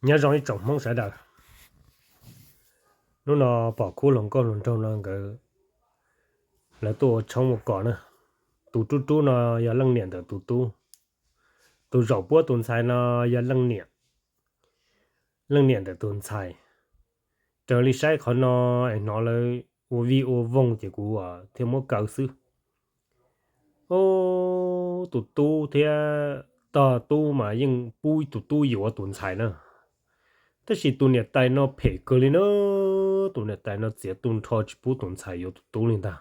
Nyob zoo ib tsoom Hmoob sawv daws, hnub no pom khub hluas nkauj hluas nraug no nkawd lawv tuaj ua tshoob ua kos na. Tus rub rub no yog leej niam ntawm tus tub, tus zaum puab tus ntxhais no yog leej niam, leej niam ntawm tus ntxhais. Raws li saib qhov no es hnov lawv ua vij ua voog ces kuv thiaj muab kaw xwb. Ub, tus tub thiab tog tub mas yeej pub tus tub yuav tus ntxhais na. Tab sis tus niam tais no phem kawg li na, tus niam tais no txiav tu nrho tsis pub tus ntxhais yuav tus tub li ntag.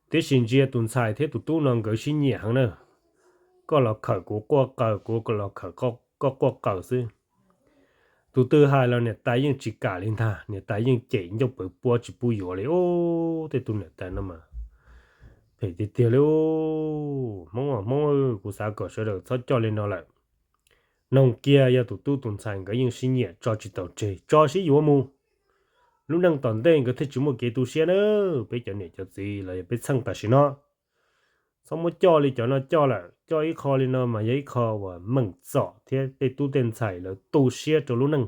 Tiam sis ntsia tus ntxhais thiab tus tub no nkawd sib nyiam heev na. Koj los khawm kuv quaj qawm, kuv los khawm koj quaj qawm xwb. Tus twg hais los niam tais yeej tsis kam li ntag, niam tais yeej cem ncauj pawv puab tsis pub yuav li. Ub, tej tug niam tais no mas phem tiag tiag li. Hmoob, Hmoob, kuv xav kom sawv daws txhob coj li no lawm. Noog kiag yog tus tub tus ntxhais nkawd yeej sib nyiam tso tsis tau tseg, tso sib yuav mus. Lub neej tom ntej nkawd thiaj tsis muaj kev tu siab na. Peb cov niam cov txiv los yog peb txheej tam sim no txhob muab coj li cov no coj lawm, coj ib qho li no mas yog ib qho uas meem txom thiab tej tub tej ntxhais lawv tu siab rau lub neej.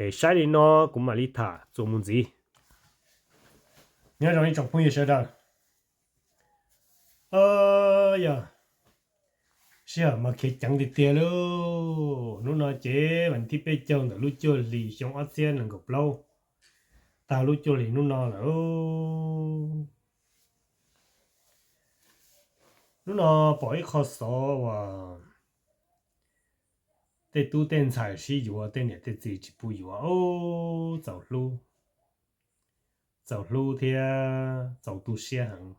Es saib li no kuv mam li tham txuas mus ntxiv. Nyob zoo ib tsoom phooj ywg sawv daws, yog sij hawm mas khiav ceev tiag tiag li. Hnub no ces vas thib peb caug ntawm lub cuaj hlis xyoo ob txhiab nees nkaum plaub, tag lub cuaj hlis hnub no lawm. Hnub no pom ib qho xov uas tej tub tej ntxhais sib yuav, tej niam tej txiv tsis pub yuav. Ub, txaus hlub, txaus hlub thiab txaus tu siab heev.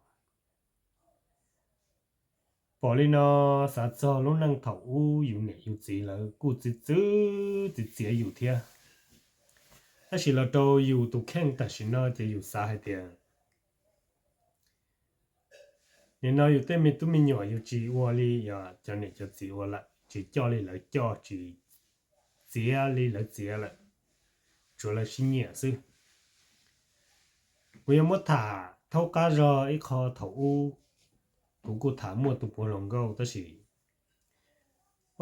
Pom li no xav txog lub neej thaum ub yus niam yus txiv lawv kuj txiv txwv txiv txiav yus thiab. Tab sis los rau yus tus kheej tam sim no ces yus xav hais tias nim no yus tej me tub me nyuam yus tsis ua li cov niam cov txiv ua lawm, tsis coj li lawv coj, tsis txiav li lawv txiav lawm, tsuav lawv sib nyiam xwb. Kuv yuav muab tham thaub qab zog ib qho thaum ub, kuv kuj tham muaj tus puav hluas nkauj tab sis,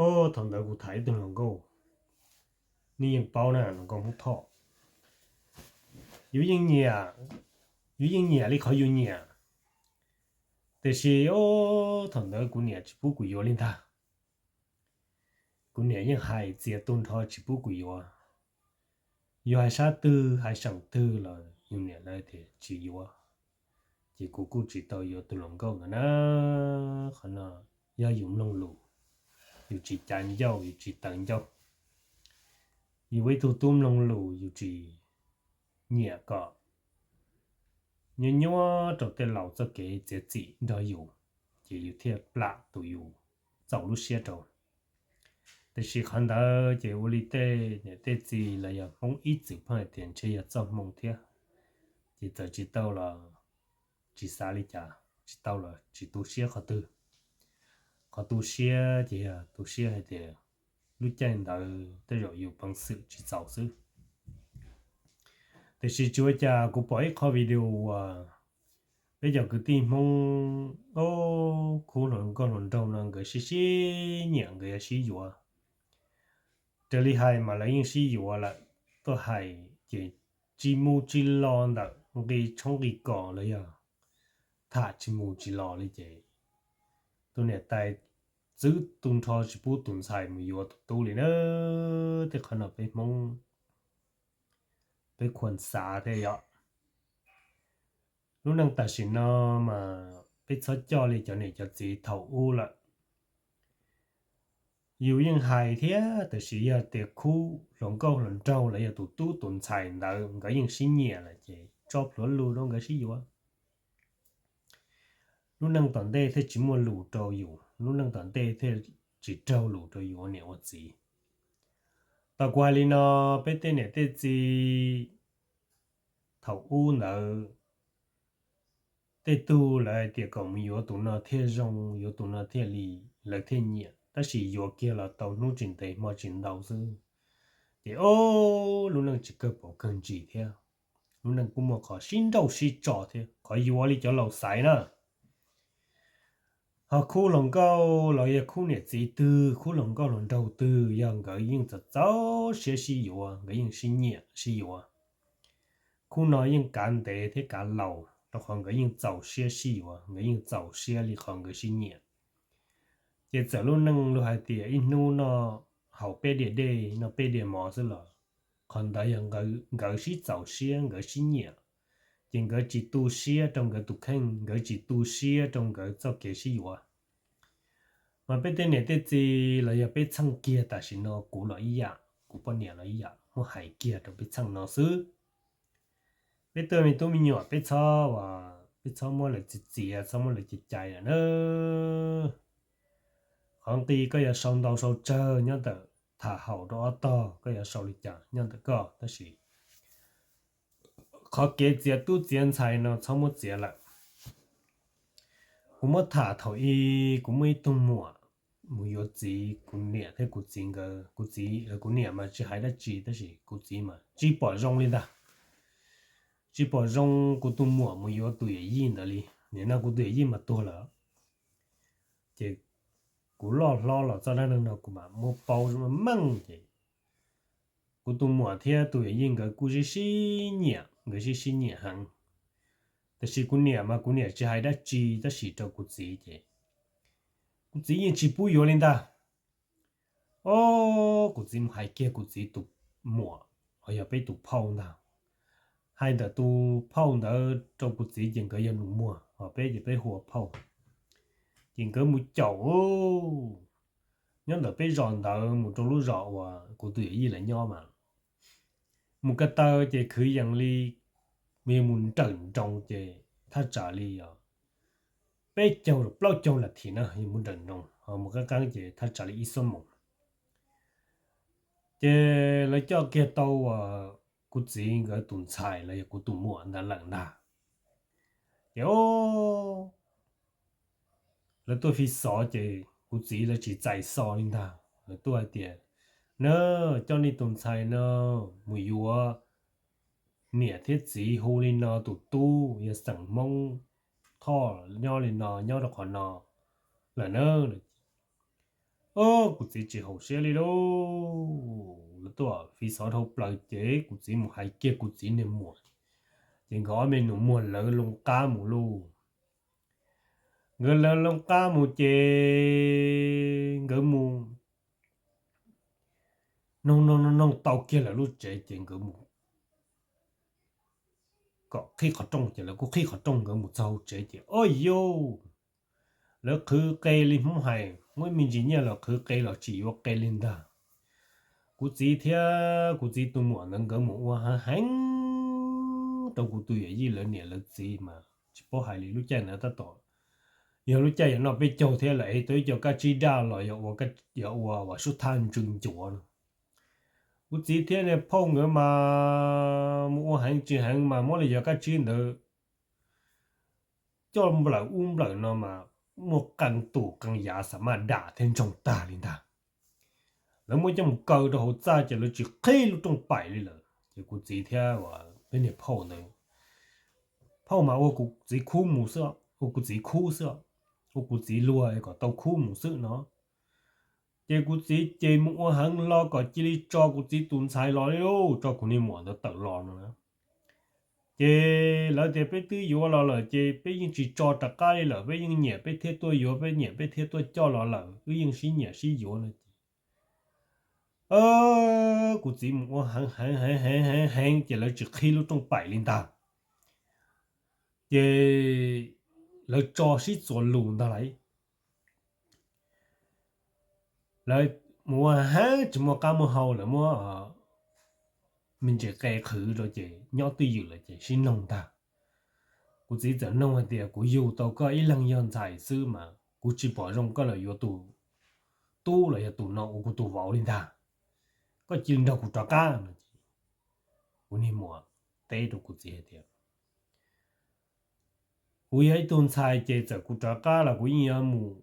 o, thaum ntawd kuv tham ib tug hluas nkauj, nej yeej paub na, hluas nkauj Hmoob Thoj. Yus yeej nyiam, yus yeej nyiam li qhov yus nyiam, tiam sis, o, thaum ntawd kuv niam tsis pub kuv yuav li ntag. Kuv niam yeej hais txiav tu nrho tsis pub kuv yuav. Yus hais sab twg hais seem twg los yus niam lawv tias tsis yuav, ces kuv kuj tsis tau yuav tus hluas nkauj ntawd na. Qhov no yog yus mloog lus, yus tsis cav ncauj, yus tsis taws ncauj. Yus ua ib tug tub mloog lus yus tsis nyiam kom nyuaj nyuaj rau tej laus txoj kev txiav txim nrog yus, ces yus thiaj plam tus yus txaus lub siab rau. Tiam sis qhov ntawd ces ua li tej niam tej txiv los yog Hmoob ib txwm pheej hais tias ntshe yog txoj hmoo thiab, ces txawm tsis tau los tsis xav li cas, tsis tau los tsis tu siab qhov twg. Qhov tu siab ces yog tu siab hais tias lub caij ntawd tej zaum yus peev xwm tsis txaus xwb. Tiam sis tsis ua cas, kuv pom ib qho video uas peb cov kwv tij Hmoob, o, khub hluas nkauj hluas nraug no nkawd sib sib nyiam nkawd yuav sib yuav. Raws li hais mas lawv yeej sib yuav lawm, tuaj hais ces tsis mus tsis los ntawm nqi tshoob nqi kos los yog tham tsis mus tsis los li ces tus niam tais txwv tu nrho tsis pub tus ntxhais mus yuav tus tub li na. Tej qhov no peb Hmoob peb khuas xav thiab yom. Lub neej tam sim no mas peb txhob coj li cov niam cov txiv thaum ub lawm. Yus yeej hais thiab, tiam sis yog tias khub hluas nkauj hluas nraug los yog tus tub tus ntxhais ntawd nkawd yeej sib nyiam lawm ces tso plhuav lus rau nkawd sib yuav. Lub neej tom ntej thiaj tsis muaj lus rau yus, lub neej tom ntej thiaj tsis raug lus rau yus ua niam ua txiv. Tau kuv hais li no, peb tej niam tej txiv thaum ub ntawd, tej tug lawv hais tias kom mus yuav tus no thiaj zoo, yuav tus no thiaj li, lawv thiaj nyiam, tab sis yuav kiag los tau hnub tsis ntev hmo tsis ntau xwb, ces o, lub neej tsis kawg paus kawg ntsis thiab. Lub neej kuj muaj qhov sib nrauj sib tso thiab, qhov yuav li cov laus xaiv na. Ho khub hluas nkauj los yog khub niam txiv twg, khub hluas nkauj hluas nraug twg, yog nkawd yeej txaus txaus siab sib yuav, nkawd yeej sib nyiam sib yuav. Khub no yeej kav ntev thiab kav laus, rau qhov nkawd yeej txaus siab sib yuav, nkawd yeej txaus siab li qhov nkawd sib nyiam. Ces txawm lub neej luag hais tias ib hnub noj haus peb diav dej, noj peb diav mov xwb los qhov ntawd yog nkawd sib txaus siab, nkawd sib nyiam, ces nkawd tsis tu siab rau nkawd tus kheej, nkawd tsis tu siab rau nkawd txoj kev sib yuav. Mas peb tej niam tej txiv los yog peb txheej kiag tam sim no, kuv los ib yam, kuv poj niam los ib yam, muab hais kiag rau peb txheej no xwb. Peb tej me tub me nyuam peb txhob, peb txhob muab lawv txiav txiav, txhob muab lawv cais cais lawm na. Qhov nqi koj yuav sau ntau sau tsawg nyob ntawm tham haum rau ob tog, koj yuav sau li cas nyob ntawm koj, tab sis qhov kev txiav tub txiav ntxhais no txhob muab txiav lawm. Kuv muab tham thaum ub, kuv muaj ib tug muam mus yuav txiv, kuv niam thiab kuv txiv nkawd, kuv txiv, kuv niam mas tsis hais dab tsi tab sis kuv txiv mas tsis pom zoo li ntag. Tsis pom zoo kuv tus muam mus yuav tus yawm yij ntawd li. Nim no kuv tus yawm yij mas tuag lawm, ces kuv loj hlob los txoj dab neeg no kuv mam muab paub meej ces kuv tus muam thiab tus yawm yij nkawd kuj sib sib nyiam, nkawd sib sib nyiam heev. Tab sis kuv niam mas kuv niam tsis hais dab tsi tab sis rau kuv txiv ces kuv txiv yeej tsis pub yuav li ntag. Os, kuv txiv mus hais kiag kuv txiv tus muam, uas yog peb tus phauj ntag. Hais ntawm tus phauj ntawd rau kuv txiv ces nkawd yog nus muag, ho peb ces peb hu ua phauj. Ces nkawd mus caum nyob ntawm peb zos ntawd mus rau lub zos uas kuv tus yawm yij lawv nyob mas, mus ko taw ces kwv yees li, yog mus nrawm nroos ces thaj tsam li os peb caug plaub caug las thim na, yog mus nrawm nroos, ho mus qeeb qeeb ces thaj tsam li ib xuab moos. Ces lawv coj kiag tau uas kuv txiv nkawd tus ntxhais los yog kuv tus muam ntawd lawm ntag. Ces lawv tuaj fi xov ces kuv txiv lawv tsis txais xov li ntag, lawv tuaj hais tias, na, coj nej tus ntxhais no mus yuav niam thiab txiv hu li no tus tub yog xeem Hmoob Thoj nyob li no, nyob rau qhov no lawm na. Kuv txiv tsis haum siab li lauj, lawv tuaj fi xov dhau plaws ces kuv txiv mus hais kiag kuv txiv niag muam, ces nkawd ob me nus muag lawv loo qab mus lauj. Nkawd lawv loo qab mus ces nkawd mus noog noog noog tau kiag lawv lub tsev ces nkawd mus kom qhib qhov rooj ces lawv kuj qhib qhov rooj, nkawd mus txog hauv tsev ces o yauj, lawv qhwv qe li Hmoob hais, muaj me ntsis nyiaj los qhwv qe los tsis yuav qe li ntag. Kuv txiv thiab kuv txiv tus muam ntawd nkawd mus ua heev heev rau kuv tus yawm yij lawv niam lawv txiv mas tsis paub hais li, lub caij ntawd tab tom yog lub caij yog noj peb caug thiab lawm es tau ib co kab tsib daj los yog ua, yog ua uas sub thaj ntsws ncuav no. Kuv txiv thiab niag phauj nkawd mas mus ua heev tsis heev mas muab li yog kab tsib ntawd coj nplawm ub nplawm no mas muaj qee tus qee yav xa maj dam thiab ntsoog tag li ntag. Lawv muab coj mus kaw rau hauv txaj ces lawv tsis qhib lub rooj paim li lawm ces kuv txiv thiab peb niag phauj ntawd, phauj mas ua kuv txiv khub mus xwb, ua kuv txiv khub xwb, ua kuv txiv luag kom tau khub mus xwb no. Ces kuv txiv ces mus ua heev hlo kom cia li tso kuv txiv tus ntxhais los li lauj, tso kuv niag muam ntawd tawm los no na. Ces lawv tias peb twb yuav los lawm ces peb yeej tsis tso rov qab li lawm, peb yeej nyiam peb thiaj tuaj yuav, peb nyiam peb thiaj tuaj coj los lawm, wb yeej sib nyiam sib yuav no ces kuv txiv mus ua heev heev heev heev heev ces lawv tsis qhib lub rooj paim li ntag. Ces lawv tso sib txuas lus ntag lauj. Lawv mus ua heev tsis muaj qab muaj hau, lawv muab me ntsis qe qhwv rau ces nyob twj ywm lawm ces sib noog ntag. Kuv txiv txawm noog hais tias kuv yug tau koj ib leeg yog ntxhais xwb mas kuv tsis pom zoo koj los yuav tus tub los yog tus no ua kuv tus vauv li ntag. Koj cia li nrog kuv rov qab no. Kuv niag muam teb rau kuv txiv hais tias kuv yog ib tug ntxhais ces txawm kuv rov qab los kuv yeej yuav mus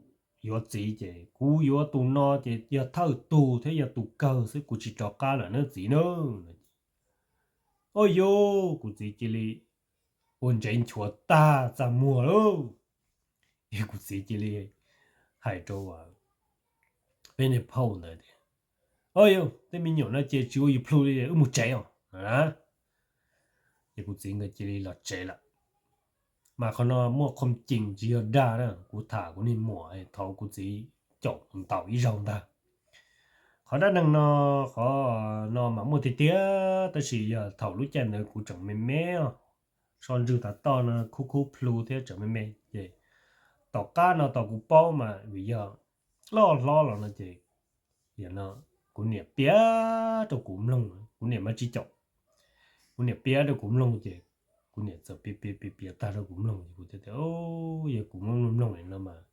yuav txiv ces kuv yuav tus no ces yog thawj tug thiab yog tus kawg xwb, kuv tsis rov qab lawm nawb txiv nawb. Au yauj, kuv txiv cia li ua ntsev nchuav tag txaj muag lauj. Kuv txiv cia li hais rau peb niag phauj ntawd tias, Au yau, tej me nyuam no ces tsis ua yus plhu li, wb mus tsev os. Ces kuv txiv nkawd cia li los tsev lawm. Mas qhov no muaj qhov tseeb tsis yog dag na, kuv tham kuv niag muam thaum kuv txiv caum ntaus ib zaug ntag. Qhov dab neeg no, qhov no mas muaj tiag tiag, tab sis yog thaum lub caij ntawd kuv tseem me me os, so ntswg tav toj no khub khub plhu thiab tseem me me ces tom qab no tos kuv paub mas vim yog loj hlob los no ces, no kuv niam piav rau kuv mloog, kuv niam mas tsis caum, kuv niam piav rau kuv mloog ces kuv niam txawm piav piav piav piav tag rau kuv mloog ces kuv thiaj tias, Yog kuv mloog mloog li no mas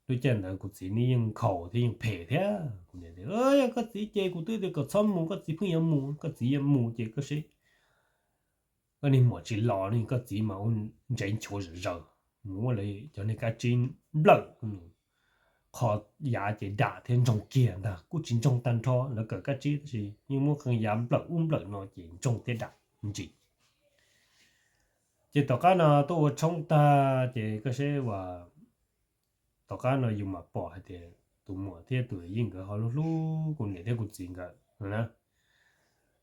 lub caij ntawd kuv txiv ne yeej nkhaus thiab yeej phem thiab. Kuv niam tias, Yog koj txiv ces kuv twb tias kom txhob mus, koj txiv pheej yuav mus, koj txiv yuav mus ces koj seb, koj niag muam tsis los ne, koj txiv mas ua ntsev nchuav zom zaws, mus ua lawv cov niag kab tsib nplawm, qhov yav ces dam thiab ntsoog kiag ntag, kuj tsis ntsoog tag nrho, lawv kawm kab tsib tab sis yeej muab qee yav nplawm ub nplawm no ces ntsoog thiab dam ntsis. Ces tom qab no tuaj ua tshoob tag ces koj seb uas tom qab no yus mam pom hais tias tus muam thiab tus yeej nkawd ho hlub hlub kuv niam thiab kuv txiv nkawd no na.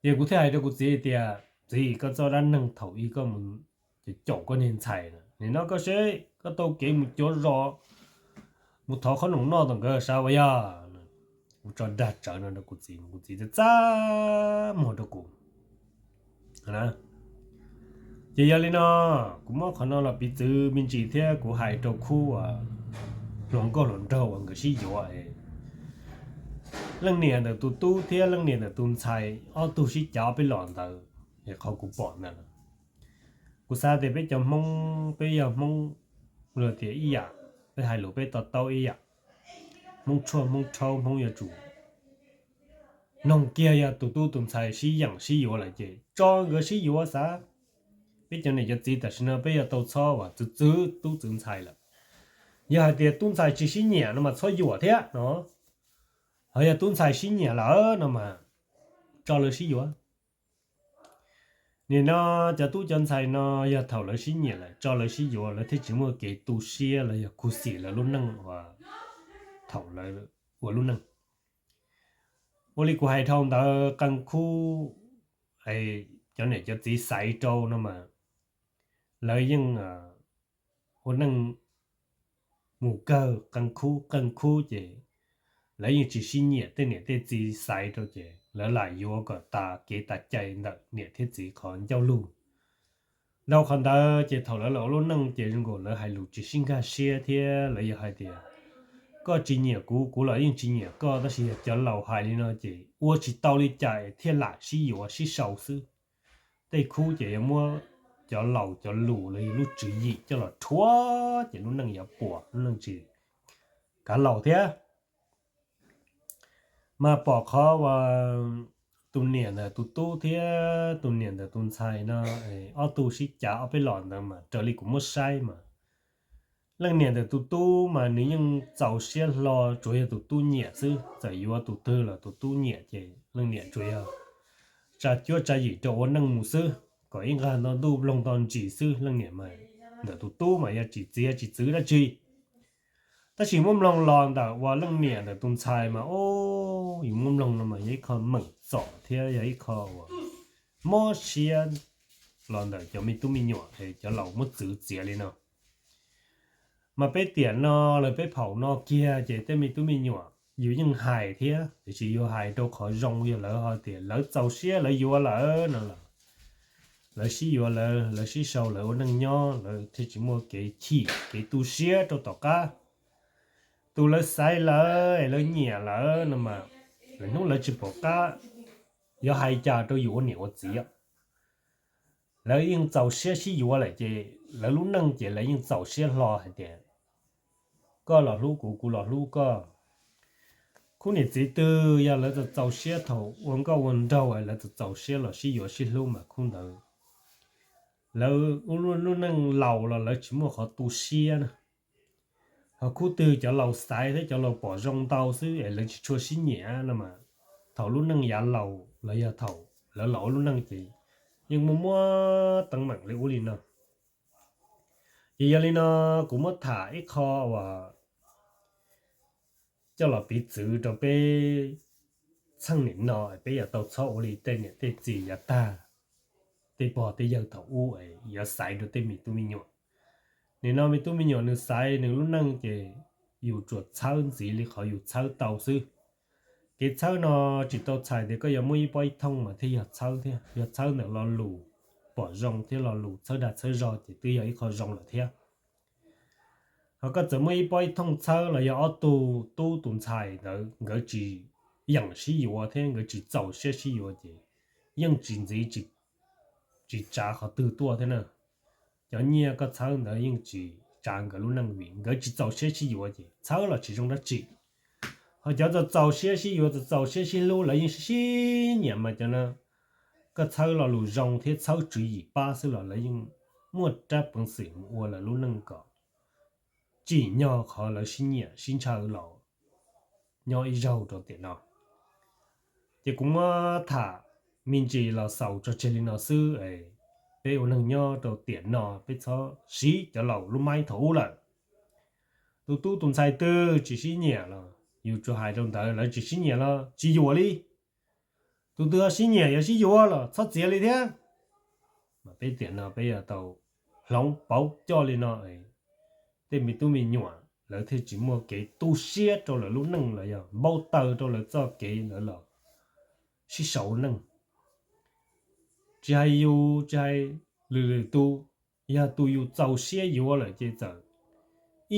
Ces kuv thiaj hais rau kuv txiv tias, Txiv, koj txoj dab neeg thaum ub koj mus caum koj niag ntxhais na, nim no koj seb koj tau kev mus cuav zos, mus thov qhob noom noj tom nkawd sav uas yog. Kuv tso dag tsawv no rau kuv txiv, kuv txiv txaj txaj muag rau kuv. Ces yog li no, kuv muab qhov no los piv txwv me ntsis thiab kuv hais rau khub uas hluas nkauj hluas nraug uas nkawd sib yuav, leej niam ntawm tus tub thiab leej niam ntawm tus ntxhais ob tug sib cav ob peb los ntawd, es qhov kuv pom ntawd, kuv xav tias peb cov Hmoob peb yog Hmoob, luag tias ib yam, peb hais lus peb to taub ib yam, Hmoob tshuaj Hmoob rhaub Hmoob yuav tsum noog kiag yog tus tub tus ntxhais sib yeem sib yuav lawm ces tso nkawd sib yuav xav. Peb cov niam cov txiv tam sim no peb yuav tau txhob uas txwv txwv tub txwv ntxhais lawm. Yog hais tias tub ntxhais tsis sib nyiam no mas txhob yuam thiab no, ho yog tub ntxhais sib nyiam lawm no mas tso lawv sib yuav. Nim no cov tub cov ntxhais no yog thaum lawv sib nyiam lawm tso lawv sib yuav lawv thiaj tsis muaj kev tu siab los yog khuv xim lawv lub neej uas thaum lawv ua lub neej. Ua li kuv hais dhau ntawd qee khub, cov niam cov txiv xaiv rau no mas lawv yeej ua neej mus kawg qee khub qee khub ces lawv yeej tsis sib nyiam, tej niam tej txiv xaiv rau ces lawv lam yuav kom tas kev tas cai ntawm niam thiab txiv qhov ncauj lug. Dhau qhov ntawd ces thaum lawv los ua lub neej ces zoo nkaus lawv hais lus tsis sib nkag siab thiab lawv yog hais tias, koj tsis nyiam kuv, kuv los yeej tsis nyiam koj, tab sis yog cov laus hais li no ces ua tsis tau li cas thiaj lam sib yuav sib sau xwb. Tej khub ces yuav muab cov laus cov lus los yog lub tswv yim coj los rhuav ces lub neej yuav puas, lub neej tsis kav laus thiab. Mas pom qhov uas tus niam ntawm tus tub thiab tus niam ntawm tus ntxhais no, ob tug sib cav ob peb los ntawd mas raws li kuv muab saib mas leej niam ntawm tus tub mas nws yeej txaus siab hlo, tsuas yog tus tub nyiam xwb, txawm yuav tus twg los tus tub nyiam ces leej niam tsuas yog tsa cuab tsa yim rau ua neej mus xwb, kom ib nqag nto ntuj nploog nto ntsis xwb. Leej niam mas ntawm tus tub mas yog tsis txiav tsis txwv dab tsi. Tab sis muab mloog los ntawm uas leej niam ntawm tus ntxhais mas, o, yus muab mloog no mas yog ib qho meem txom thiab yog ib qho uas mob siab los ntawm cov me tub me nyuam es cov laus muab txwv txiav li no. Mas peb tiam no los peb phaum no kiag ces tej me tub me nyuam yus yeej hais thiab, tiam sis yus hais rau qhov zoo, yog lawv ho tias lawv txaus siab lawv yuav lawm no los lawv sib yuav lawv, lawv sib sau lawv ua neej nyob, lawv thiaj tsis muaj kev chim kev tu siab rau tom qab. Tus lawv xaiv lawv es lawv nyiam lawm no mas lawv hnub lawv tsis pom qab, yog hais cas rau yus ua niam ua txiv, lawv yeej txaus siab sib yuav lawm ces lawv lub neej ces lawv yeej txaus siab hlo hais tias koj los hlub kuv, kuv los hlub koj. Khub niam txiv twg yog lawv txaus txaus siab thaum ua nkauj ua nraug, lawv txaus txaus siab los sib yuav sib hlub mas khub ntawd lawv lub neej laus los lawv tsis muaj qhov tu siab na. Ho khub twg cov laus xaiv thiab cov laus pom zoo ntau xwb es lawv tsis tshua sib nyiam no mas thaum lub neej yav laus los yog thaum lawv los ua lub neej ces yeej muaj muab teeb meem li ub li no. Ces yog li no kuv muab tham ib qho uas coj los piv txwv rau peb txheej nim no, peb yuav tau txhob ua li tej niam tej txiv yav tag, tej pog tej yawg thaum ub yuav xaiv rau tej me tub me nyuam. Nim no me tub me nyuam nws xaiv nws lub neej ces yus tsuas txhawb ntxiv li qhov yus txhawb tau xwb. Kev txhawb no tsis tau txhais tias koj yuav muaj ib pob ib thooj mas thiaj yog txhawb thiab, yog txhawb ntawm lo lus pom zoo thiab lo lus txhawb dag txhawb zog ces twb yog ib qho zoo lawm thiab. Ho koj txawm muaj ib pob ib thooj txhawb los yog ob tug tub tus ntxhais ntawd nkawd tsis yeem sib yuav thiab nkawd tsis txaus siab sib yuav ces yeej tsis ntxiv, tsis tsav qhov twg tuaj thiab na. Cov nyiaj koj txhawb ntawd yeej tsis tsav nkawd lub neej vim nkawd tsis txaus siab sib yuav ces txhawb los tsis zoo dab tsi. Ho cov txaus txaus siab sib yuav, txaus txaus siab sib hlub lawv yeej sib sib nyiam mas cov no koj txhawb lo lus zoo thiab txhawb tswv yim pab xwb los lawv yeej muaj rab peev xwm mus ua lawv lub neej kom tsim nyog qhov lawv sib nyiam sib ntshaw los nyob ib zaug rau tiam no. Ces kuv muab tham me ntsis los xaus tso tseg li no xwb. Peb ua neeg nyob rau tiam no peb txhob siv cov laus lub maib thaum ub lawm. Tus tub tus ntxhais twg tsis sib nyiam los yus tsuas hais rau ntawd, lawv tsis sib nyiam los tsis yuam li. Tus twg ho sib nyiam yuav sib yuav los txhob txiav li thiab. Mas peb tiam no peb yuav tau hloov pauv coj li no, tej me tub me nyuam lawv thiaj tsis muaj kev tu siab rau lawv lub neej los yog npau taws rau lawv txoj kev lawv los sib sau neej. Tsis hais yus tsis hais lwm lwm tus, yog tus yus txaus siab yuav lawm ces txawm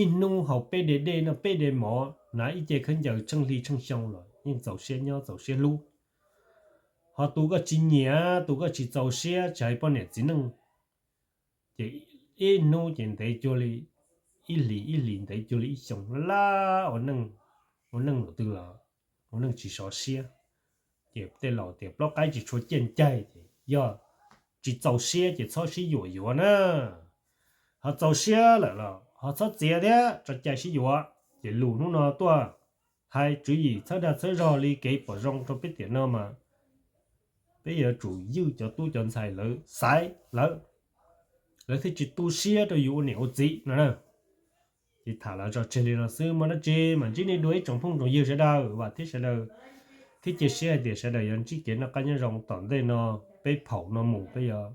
ib hnub haus peb de dej noj peb de mov hnav ib ce khaub ncaws tsheej hli tsheej xyoo los yeej txaus siab nyob txaus siab hlub. Ho tus koj tsis nyiam, tus koj tsis txaus siab, tsis hais poj niam txiv neej, ces ib hnub ces ntev cuag li ib hlis, ib hlis ntev cuag li ib xyoo, laj laj ua neej lawm twg los ua neej tsis sov siab. Ces tej laus tias plaub qaib tsis tshua ciaj ncaig, ces yog tsis txaus siab ces txhob sib yuam yuav na. Ho txaus siab lawm los ho txhob txiav thiab tso cai sib yuav. Ces lus hnub no tuaj hais tswv yim txhawb dag txhawb zog li kev pom zoo rau peb tiam no mas peb yuav tsum ywj cov tub cov ntxhais lawv xaiv lawv, lawv thiaj tsis tu siab rau yus ua niam ua txiv no na. Ces tham los tso tseg li no xwb, muaj dab tsi mas ntsib nej dua ib tsoom phooj tsoom ywg sawv daws, vam thiab sawv daws thiab cia siab hais tias sawv daws yuav ntsib kev noj qab nyob zoo tom ntej no. Peb phaum no mus peb yuav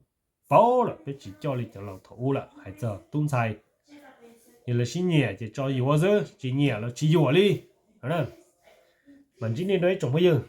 paub lawm, peb tsis coj li cov laus thaum ub lawm. Hais txog tub ntxhais, yog lawv sib nyiam ces tso yuav xwb, tsis nyiam los tsis yuam li. Mas ntsib nej dua ib tsoom phooj ywg.